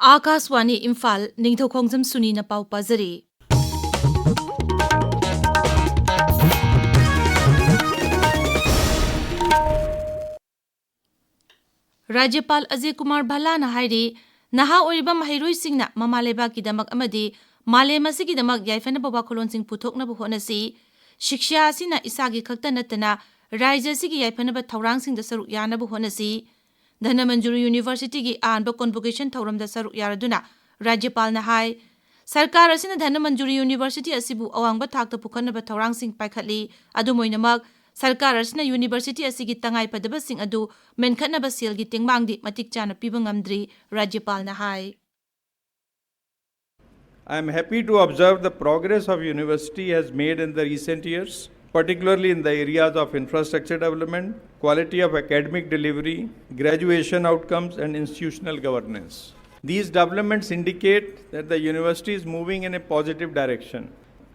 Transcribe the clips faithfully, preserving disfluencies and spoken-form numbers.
ꯑꯥꯀꯥꯁꯋꯥꯅꯤ ꯏꯝꯐꯥꯜ, ꯅꯤꯡꯊꯧꯈꯣꯡꯖꯝ ꯁꯨꯅꯤꯅ ꯄꯥꯎ ꯄꯥꯖꯔꯤ꯫ ꯔꯥꯖ꯭ꯌꯄꯥꯜ ꯑꯖꯌ ꯀꯨꯃꯥꯔ ꯚꯜꯂꯥꯅ ꯍꯥꯏꯔꯤ, ꯅꯍꯥ ꯑꯣꯏꯔꯤꯕ ꯃꯍꯩꯔꯣꯏꯁꯤꯡꯅ ꯃꯃꯥ ꯂꯩꯕꯥꯛꯀꯤꯗꯃꯛ ꯑꯃꯗꯤ ꯃꯥꯂꯦꯝ ꯑꯁꯤꯒꯤꯗꯃꯛ ꯌꯥꯏꯐꯅꯕ ꯋꯥꯈꯜꯂꯣꯟꯁꯤꯡ ꯄꯨꯊꯣꯛꯅꯕ ꯍꯣꯠꯅꯁꯤ꯫ ꯁꯤꯛꯁꯥ ꯑꯁꯤꯅ ꯏꯁꯥꯒꯤ ꯈꯛꯇ ꯅꯠꯇꯅ ꯔꯥꯖ꯭ꯌ ꯑꯁꯤꯒꯤ ꯌꯥꯏꯐꯅꯕ ꯊꯧꯔꯥꯡꯁꯤꯡꯗ ꯁꯔꯨꯛ ꯌꯥꯅꯕ ꯍꯣꯠꯅꯁꯤ꯫ ꯙꯅꯃꯟꯖꯨꯔꯤ ꯌꯨꯅꯤꯚꯔꯁꯤꯇꯤꯒꯤ ꯑꯍꯥꯟꯕ convocation ꯊꯧꯔꯝꯗ ꯁꯔꯨꯛ ꯌꯥꯔꯗꯨꯅ ꯔꯥꯖ꯭ꯌꯄꯥꯜꯅ ꯍꯥꯏ, ꯁꯔꯀꯥꯔ ꯑꯁꯤꯅ ꯙꯅꯃꯟꯖꯨꯔꯤ ꯌꯨꯅꯤꯚꯔꯁꯤꯇꯤ ꯑꯁꯤꯕꯨ ꯑꯋꯥꯡꯕ ꯊꯥꯛꯇ ꯄꯨꯈꯠꯅꯕ ꯊꯧꯔꯥꯡꯁꯤꯡ ꯄꯥꯏꯈꯠꯂꯤ꯫ ꯑꯗꯨꯝ ꯑꯣꯏꯅꯃꯛ, ꯁꯔꯀꯥꯔ ꯑꯁꯤꯅ ꯌꯨꯅꯤꯚꯔꯁꯤꯇꯤ ꯑꯁꯤꯒꯤ ꯇꯉꯥꯏ ꯐꯗꯕꯁꯤꯡ ꯑꯗꯨ ꯃꯦꯟꯈꯠꯅꯕ ꯁꯦꯜꯒꯤ ꯇꯦꯡꯕꯥꯡꯗꯤ ꯃꯇꯤꯛ ꯆꯥꯅ ꯄꯤꯕ ꯉꯝꯗ꯭ꯔꯤ, ꯔꯥꯖ꯭ꯌꯄꯥꯜꯅ ꯍꯥꯏ꯫ I am happy to observe the progress of university has made in the recent years, particularly in the areas of infrastructure development, quality of academic delivery, graduation outcomes, and institutional governance. These developments indicate that the university is moving in a positive direction.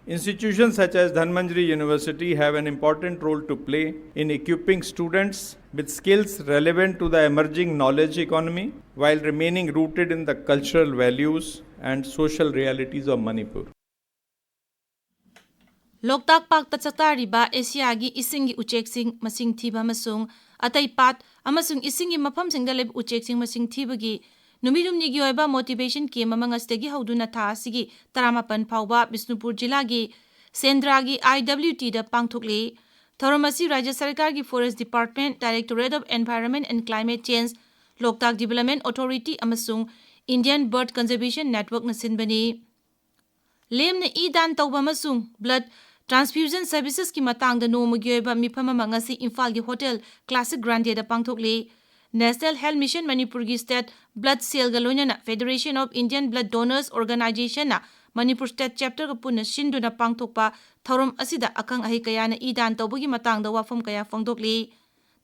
Institutions such as Dhanmanjari University have an important role to play in equipping students with skills relevant to the emerging knowledge economy while remaining rooted in the cultural values and social realities of Manipur. ꯂꯣꯛꯇꯥꯛ ꯄꯥꯠꯇ ꯆꯥꯛꯇꯥꯔꯤꯕ ꯑꯦꯁꯤꯌꯥꯒꯤ ꯏꯁꯤꯡꯒꯤ ꯎꯆꯦꯛꯁꯤꯡ ꯃꯁꯤꯡ ꯊꯤꯕ ꯑꯃꯁꯨꯡ ꯑꯇꯩ ꯄꯥꯠ ꯑꯃꯁꯨꯡ ꯏꯁꯤꯡꯒꯤ ꯃꯐꯝꯁꯤꯡꯗ ꯂꯩꯕ ꯎꯆꯦꯛꯁꯤꯡ ꯃꯁꯤꯡ ꯊꯤꯕꯒꯤ ꯅꯨꯃꯤꯠ ꯍꯨꯝꯅꯤꯒꯤ ꯑꯣꯏꯕ motivation camp ꯑꯃ ꯉꯁꯤꯗꯒꯤ ꯍꯧꯗꯨꯅ ꯊꯥ ꯑꯁꯤꯒꯤ ꯇꯔꯥꯃꯥꯄꯟ ꯐꯥꯎꯕ ꯕꯤꯁꯅꯨꯄꯨꯔ ꯖꯤꯂꯥꯒꯤ ꯁꯦꯟꯗ꯭ꯔꯥꯒꯤ IWTꯗ ꯄꯥꯡꯊꯣꯛꯂꯤ꯫ ꯊꯧꯔꯝ ꯑꯁꯤ ꯔꯥꯖ꯭ꯌ ꯁꯔꯀꯥꯔꯒꯤ Forest Department, Directorate of Environment and Climate Change, Loktak Development Authority ꯑꯃꯁꯨꯡ Indian Bird Conservation Networkꯅ ꯁꯤꯟꯕꯅꯤ꯫ ꯂꯦꯝꯅ ꯏ ꯗꯥꯟ ꯇꯧꯕ ꯑꯃꯁꯨꯡ blood transfusion servicesꯀꯤ ꯃꯇꯥꯡꯗ ꯅꯣꯡꯃꯒꯤ ꯑꯣꯏꯕ ꯃꯤꯐꯝ ꯑꯃ ꯉꯁꯤ ꯏꯝꯐꯥꯜꯒꯤ Hotel Classic Grandeꯗ ꯄꯥꯡꯊꯣꯛꯂꯤ꯫ National Health Mission ꯃꯅꯤꯄꯨꯔꯒꯤ state blood cellꯒ ꯂꯣꯏꯅꯅ Federation of Indian Blood Donors Organizationꯅ Manipur state chapterꯒ ꯄꯨꯟꯅ ꯁꯤꯟꯗꯨꯅ ꯄꯥꯡꯊꯣꯛꯄ ꯊꯧꯔꯝ ꯑꯁꯤꯗ ꯑꯈꯪ ꯑꯍꯩ ꯀꯌꯥꯅ ꯏ ꯗꯥꯟ ꯇꯧꯕꯒꯤ ꯃꯇꯥꯡꯗ ꯋꯥꯐꯝ ꯀꯌꯥ ꯐꯣꯡꯗꯣꯛꯂꯤ꯫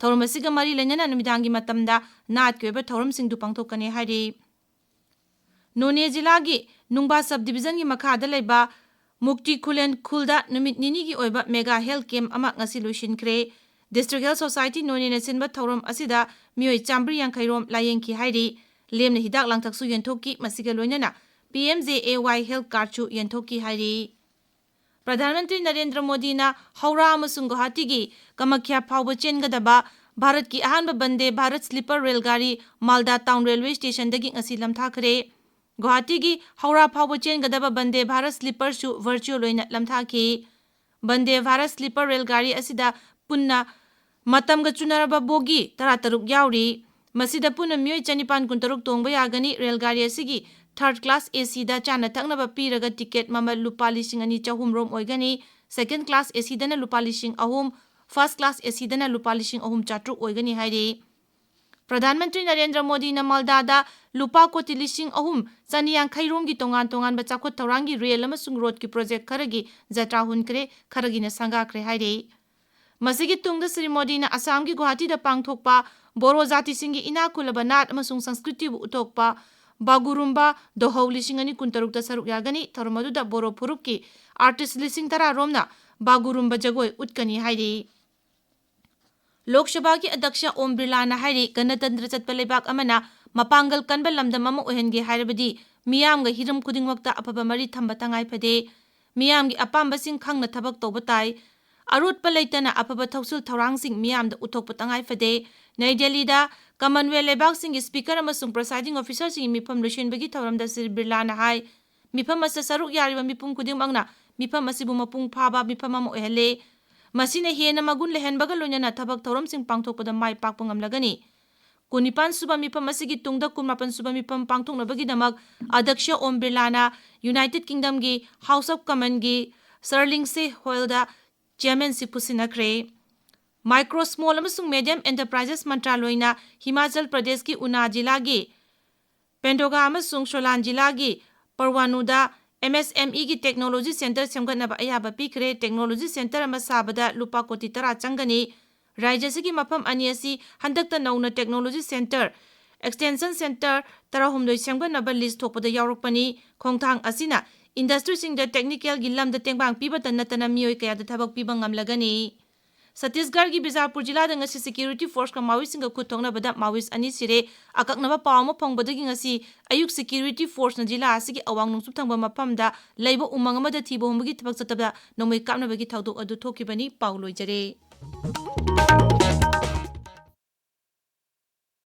ꯊꯧꯔꯝ ꯑꯁꯤꯒ ꯃꯔꯤ ꯂꯩꯅꯅ ꯅꯨꯃꯤꯗꯥꯡꯒꯤ ꯃꯇꯝꯗ ꯅꯥꯠꯀꯤ ꯑꯣꯏꯕ ꯊꯧꯔꯝꯁꯤꯡꯗꯨ ꯄꯥꯡꯊꯣꯛꯀꯅꯤ ꯍꯥꯏꯔꯤ꯫ ꯅꯣꯅꯦ ꯖꯤꯂꯥꯒꯤ ꯅꯨꯡꯕꯥ sub divisionꯒꯤ ꯃꯈꯥꯗ ꯂꯩꯕ ꯃꯨꯛꯇꯤ ꯈꯨꯂꯦꯟ ꯈꯨꯜꯗ ꯅꯨꯃꯤꯠ ꯅꯤꯅꯤꯒꯤ ꯑꯣꯏꯕ mega health camp ꯑꯃ ꯉꯁꯤ ꯂꯣꯏꯁꯤꯟꯈ꯭ꯔꯦ꯫ District Health Society ꯅꯣꯅꯦꯅ ꯁꯤꯟꯕ ꯊꯧꯔꯝ ꯑꯁꯤꯗ ꯃꯤꯑꯣꯏ ꯆꯥꯃꯔꯤ ꯌꯥꯡꯈꯩ ꯔꯣꯝ ꯂꯥꯌꯦꯡꯈꯤ ꯍꯥꯏꯔꯤ꯫ ꯂꯦꯝꯅ ꯍꯤꯗꯥꯛ ꯂꯥꯡꯊꯛꯁꯨ ꯌꯦꯟꯊꯣꯛꯈꯤ꯫ ꯃꯁꯤꯒ ꯂꯣꯏꯅꯅ P M J A Y health cardꯁꯨ ꯌꯦꯟꯊꯣꯛꯈꯤ ꯍꯥꯏꯔꯤ꯫ ꯄ꯭ꯔꯙꯥꯟ ꯃꯟꯇ꯭ꯔꯤ ꯅꯔꯦꯟꯗ꯭ꯔ ꯃꯣꯗꯤꯅ ꯍꯧꯔꯥ ꯑꯃꯁꯨꯡ ꯒꯨꯋꯥꯍꯥꯇꯤꯒꯤ ꯀꯃꯈ꯭ꯌꯥ ꯐꯥꯎꯕ ꯆꯦꯟꯒꯗꯕ ꯚꯥꯔꯠꯀꯤ ꯑꯍꯥꯟꯕ ꯕꯟꯗꯦ ꯚꯥꯔꯠ ꯁ꯭ꯂꯤꯄꯔ ꯔꯦꯜ ꯒꯥꯔꯤ ꯃꯥꯜꯗꯥ ꯇꯥꯎꯟ ꯔꯦꯜꯋꯦ ꯁ꯭ꯇꯦꯁꯟꯗꯒꯤ ꯉꯁꯤ ꯂꯝꯊꯥꯈ꯭ꯔꯦ꯫ ꯒꯨꯋꯥꯍꯥꯇꯤꯒꯤ ꯍꯧꯔꯥ ꯐꯥꯎꯕ ꯆꯦꯟꯒꯗꯕ ꯕꯟꯗꯦ ꯚꯥꯔꯠ ꯁ꯭ꯂꯤꯄꯔꯁꯨ ꯚꯔꯆꯨꯑꯦꯜ ꯑꯣꯏꯅ ꯂꯝꯊꯥꯈꯤ꯫ ꯕꯟꯗꯦ ꯚꯥꯔꯠ ꯁ꯭ꯂꯤꯄꯔ ꯔꯦꯜ ꯒꯥꯔꯤ ꯑꯁꯤꯗ ꯄꯨꯟꯅ ꯃꯇꯝꯒ ꯆꯨꯅꯔꯕ ꯕꯣꯒꯤ ꯇꯔꯥꯇꯔꯨꯛ ꯌꯥꯎꯔꯤ꯫ ꯃꯁꯤꯗ ꯄꯨꯟꯅ ꯃꯤꯑꯣꯏ ꯆꯅꯤꯄꯥꯟ ꯀꯨꯟꯇꯔꯨꯛ ꯇꯣꯡꯕ ꯌꯥꯒꯅꯤ꯫ ꯔꯦꯜ ꯒꯥꯔꯤ ꯑꯁꯤꯒꯤ ꯊꯥꯔꯠ ꯀ꯭ꯂꯥꯁ A Cꯗ ꯆꯥꯅ ꯊꯛꯅꯕ ꯄꯤꯔꯒ ꯇꯤꯀꯦꯠ ꯃꯃꯜ ꯂꯨꯄꯥ ꯂꯤꯁꯤꯡ ꯑꯅꯤ ꯆꯍꯨꯝ ꯔꯣꯝ ꯑꯣꯏꯒꯅꯤ꯫ ꯁꯦꯀꯦꯟ ꯀ꯭ꯂꯥꯁ A Cꯗꯅ ꯂꯨꯄꯥ ꯂꯤꯁꯤꯡ ꯑꯍꯨꯝ, ꯐꯥꯔꯁ ꯀ꯭ꯂꯥꯁ A Cꯗꯅ ꯂꯨꯄꯥ ꯂꯤꯁꯤꯡ ꯑꯍꯨꯝ ꯆꯥꯇ꯭ꯔꯨꯛ ꯑꯣꯏꯒꯅꯤ ꯍꯥꯏꯔꯤ꯫ ꯄ꯭ꯔꯙꯥꯟ ꯃꯟꯇ꯭ꯔꯤ ꯅꯔꯦꯟꯗ꯭ꯔ ꯃꯣꯗꯤꯅ ꯃꯥꯜꯗꯥꯗ ꯂꯨꯄꯥ ꯀꯣꯇꯤ ꯂꯤꯁꯤꯡ ꯑꯍꯨꯝ ꯆꯅꯤ ꯌꯥꯡꯈꯩ ꯔꯣꯝꯒꯤ ꯇꯣꯉꯥꯟ ꯇꯣꯉꯥꯟꯕ ꯆꯥꯎꯈꯠ ꯊꯧꯔꯥꯡꯒꯤ ꯔꯦꯜ ꯑꯃꯁꯨꯡ ꯔꯣꯗꯀꯤ ꯄ꯭ꯔꯣꯖꯦꯛ ꯈꯔꯒꯤ ꯖꯇ꯭ꯔꯥ ꯍꯨꯟꯈ꯭ꯔꯦ, ꯈꯔꯒꯤꯅ ꯁꯪꯒꯥꯈ꯭ꯔꯦ ꯍꯥꯏꯔꯤ꯫ ꯃꯁꯤꯒꯤ ꯇꯨꯡꯗ ꯁ꯭ꯔꯤ ꯃꯣꯗꯤꯅ ꯑꯁꯥꯝꯒꯤ ꯒꯨꯋꯥꯍꯥꯇꯤꯗ ꯄꯥꯡꯊꯣꯛꯄ ꯕꯣꯔꯣ ꯖꯥꯇꯤꯁꯤꯡꯒꯤ ꯏꯅꯥꯛ ꯈꯨꯜꯂꯕ ꯅꯥꯠ ꯑꯃꯁꯨꯡ ꯁꯪꯁꯀ꯭ꯔꯤꯇꯤꯕꯨ ꯎꯠꯊꯣꯛꯄ ꯕꯥꯒꯨꯔꯨꯝꯕꯥ ꯗꯣꯍꯧ ꯂꯤꯁꯤꯡ ꯑꯅꯤ ꯀꯨꯟꯇꯔꯨꯛꯇ ꯁꯔꯨꯛ ꯌꯥꯒꯅꯤ꯫ ꯊꯧꯔꯝ ꯑꯗꯨꯗ ꯕꯣꯔꯣ ꯐꯨꯔꯨꯞꯀꯤ ꯑꯥꯔꯇꯤꯁ ꯂꯤꯁꯤꯡ ꯇꯔꯥ ꯔꯣꯝꯅ ꯕꯥꯒꯨꯔꯨꯝꯕꯥ ꯖꯒꯣꯏ ꯎꯠꯀꯅꯤ ꯍꯥꯏꯔꯤ꯫ ꯂꯣꯛ ꯁꯚꯥꯒꯤ ꯑꯗ꯭ꯌꯛꯁ ꯑꯣꯝ ꯕꯤꯔꯂꯥꯅ ꯍꯥꯏꯔꯤ, ꯒꯅꯇꯟꯇ꯭ꯔ ꯆꯠꯄ ꯂꯩꯕꯥꯛ ꯑꯃꯅ ꯃꯄꯥꯡꯒꯜ ꯀꯟꯕ ꯂꯝꯗꯝ ꯑꯃ ꯑꯣꯏꯍꯟꯒꯦ ꯍꯥꯏꯔꯕꯗꯤ ꯃꯤꯌꯥꯝꯒ ꯍꯤꯔꯝ ꯈꯨꯗꯤꯡꯃꯛꯇ ꯑꯐꯕ ꯃꯔꯤ ꯊꯝꯕ ꯇꯉꯥꯏ ꯐꯗꯦ꯫ ꯃꯤꯌꯥꯝꯒꯤ ꯑꯄꯥꯝꯕꯁꯤꯡ ꯈꯪꯅ ꯊꯕꯛ ꯇꯧꯕ ꯇꯥꯏ꯫ ꯑꯔꯣꯠꯄ ꯂꯩꯇꯅ ꯑꯐꯕ ꯊꯧꯁꯤꯜ ꯊꯧꯔꯥꯡꯁꯤꯡ ꯃꯤꯌꯥꯝꯗ ꯎꯠꯊꯣꯛꯄ ꯇꯉꯥꯏ ꯐꯗꯦ꯫ ꯅꯩ ꯗꯦꯜꯂꯤꯗ ꯀꯃꯟꯋꯦꯜꯊ ꯂꯩꯕꯥꯛꯁꯤꯡꯒꯤ ꯁ꯭ꯄꯤꯀꯔ ꯑꯃꯁꯨꯡ ꯄ꯭ꯔꯁꯥꯏꯗꯤꯡ ꯑꯣꯐꯤꯁꯔꯁꯤꯡꯒꯤ ꯃꯤꯐꯝ ꯂꯣꯏꯁꯤꯟꯕꯒꯤ ꯊꯧꯔꯝꯗ ꯁ꯭ꯔꯤ ꯕꯤꯔꯂꯥꯅ ꯍꯥꯏ, ꯃꯤꯐꯝ ꯑꯁꯤꯗ ꯁꯔꯨꯛ ꯌꯥꯔꯤꯕ ꯃꯤꯄꯨꯝ ꯈꯨꯗꯤꯡꯃꯛꯅ ꯃꯤꯐꯝ ꯑꯁꯤꯕꯨ ꯃꯄꯨꯡ ꯐꯥꯕ ꯃꯤꯐꯝ ꯑꯃ ꯑꯣꯏꯍꯜꯂꯦ꯫ ꯃꯁꯤꯅ ꯍꯦꯟꯅ ꯃꯒꯨꯟ ꯂꯩꯍꯟꯕꯒ ꯂꯣꯏꯅꯅ ꯊꯕꯛ ꯊꯧꯔꯝꯁꯤꯡ ꯄꯥꯡꯊꯣꯛꯄꯗ ꯃꯥꯏ ꯄꯥꯛꯄ ꯉꯝꯂꯒꯅꯤ꯫ ꯀꯨꯟꯅꯤꯄꯥꯟ ꯁꯨꯕ ꯃꯤꯐꯝ ꯑꯁꯤꯒꯤ ꯇꯨꯡꯗ ꯀꯨꯟꯃꯥꯄꯟ ꯁꯨꯕ ꯃꯤꯐꯝ ꯄꯥꯡꯊꯣꯛꯅꯕꯒꯤꯗꯃꯛ ꯑꯗ꯭ꯌꯛꯁ ꯑꯣꯝ ꯕꯤꯔꯂꯥꯅ ꯌꯨꯅꯥꯏꯇꯦꯗ ꯀꯤꯡꯗꯝꯒꯤ ꯍꯥꯎꯁ ꯑꯣꯐ ꯀꯃꯟꯒꯤ ꯁꯔꯂꯤꯡꯁꯦ ꯍꯣꯜꯗ ꯆꯦꯌꯔꯃꯦꯟꯁꯤꯞ ꯈꯨꯠꯁꯤꯟꯅꯈ꯭ꯔꯦ꯫ ꯃꯥꯏꯀ꯭ꯔꯣ, ꯁ꯭ꯃꯣꯜ ꯑꯃꯁꯨꯡ ꯃꯦꯗꯤꯌꯝ ꯑꯦꯟꯇꯔꯄ꯭ꯔꯥꯏꯖꯦꯁ ꯃꯟꯇ꯭ꯔꯥꯂꯣꯏꯅ ꯍꯤꯃꯥꯆꯜ ꯄ꯭ꯔꯗꯦꯁꯀꯤ ꯎꯅꯥ ꯖꯤꯂꯥꯒꯤ ꯄꯦꯟꯗꯣꯒꯥ ꯑꯃꯁꯨꯡ ꯁꯣꯂꯥꯟ ꯖꯤꯂꯥꯒꯤ ꯄꯔꯋꯥꯅꯨꯗ M S M Eꯒꯤ ꯇꯦꯛꯅꯣꯂꯣꯖꯤ ꯁꯦꯟꯇꯔ ꯁꯦꯝꯒꯠꯅꯕ ꯑꯌꯥꯕ ꯄꯤꯈ꯭ꯔꯦ꯫ ꯇꯦꯛꯅꯣꯂꯣꯖꯤ ꯁꯦꯟꯇꯔ ꯑꯃ ꯁꯥꯕꯗ ꯂꯨꯄꯥ ꯀꯣꯇꯤ ꯇꯔꯥ ꯆꯪꯒꯅꯤ꯫ ꯔꯥꯖ꯭ꯌ ꯑꯁꯤꯒꯤ ꯃꯐꯝ ꯑꯅꯤ ꯑꯁꯤ ꯍꯟꯗꯛꯇ ꯅꯧꯅ ꯇꯦꯛꯅꯣꯂꯣꯖꯤ ꯁꯦꯟꯇꯔ, ꯑꯦꯛꯁꯇꯦꯟꯁꯟ ꯁꯦꯟꯇꯔ ꯇꯔꯥꯍꯨꯝꯗꯣꯏ ꯁꯦꯝꯒꯠꯅꯕ ꯂꯤꯁ ꯊꯣꯛꯄꯗ ꯌꯥꯎꯔꯛꯄꯅꯤ꯫ ꯈꯣꯡꯊꯥꯡ ꯑꯁꯤꯅ ꯏꯟꯗꯁꯇ꯭ꯔꯤꯁꯤꯡꯗ ꯇꯦꯛꯅꯤꯀꯦꯜꯒꯤ ꯂꯝꯗ ꯇꯦꯡꯕꯥꯡ ꯄꯤꯕꯇ ꯅꯠꯇꯅ ꯃꯤꯑꯣꯏ ꯀꯌꯥꯗ ꯊꯕꯛ ꯄꯤꯕ ꯉꯝꯂꯒꯅꯤ꯫ ꯁꯠꯇꯤꯁꯒꯔꯒꯤ ꯕꯤꯖꯥꯄꯨꯔ ꯖꯤꯂꯥꯗ ꯉꯁꯤ ꯁꯦꯀ꯭ꯌꯨꯔꯤꯇꯤ ꯐꯣꯔꯁꯀ ꯃꯥꯋꯤꯁꯁꯤꯡꯒ ꯈꯨꯠ ꯊꯣꯛꯅꯕꯗ ꯃꯥꯋꯤꯁ ꯑꯅꯤ ꯁꯤꯔꯦ꯫ ꯑꯀꯛꯅꯕ ꯄꯥꯎ ꯑꯃ ꯐꯪꯕꯗꯒꯤ ꯉꯁꯤ ꯑꯌꯨꯛ ꯁꯦꯀ꯭ꯌꯨꯔꯤꯇꯤ ꯐꯣꯔꯁꯅ ꯖꯤꯂꯥ ꯑꯁꯤꯒꯤ ꯑꯋꯥꯡ ꯅꯣꯡꯆꯨꯞ ꯊꯪꯕ ꯃꯐꯝꯗ ꯂꯩꯕ ꯎꯃꯪ ꯑꯃꯗ ꯊꯤꯕ ꯍꯨꯝꯕꯒꯤ ꯊꯕꯛ ꯆꯠꯊꯕꯗ ꯅꯣꯡꯃꯩ ꯀꯥꯞꯅꯕꯒꯤ ꯊꯧꯗꯣꯛ ꯑꯗꯨ ꯊꯣꯛꯈꯤꯕꯅꯤ꯫ ꯄꯥꯎ ꯂꯣꯏꯖꯔꯦ꯫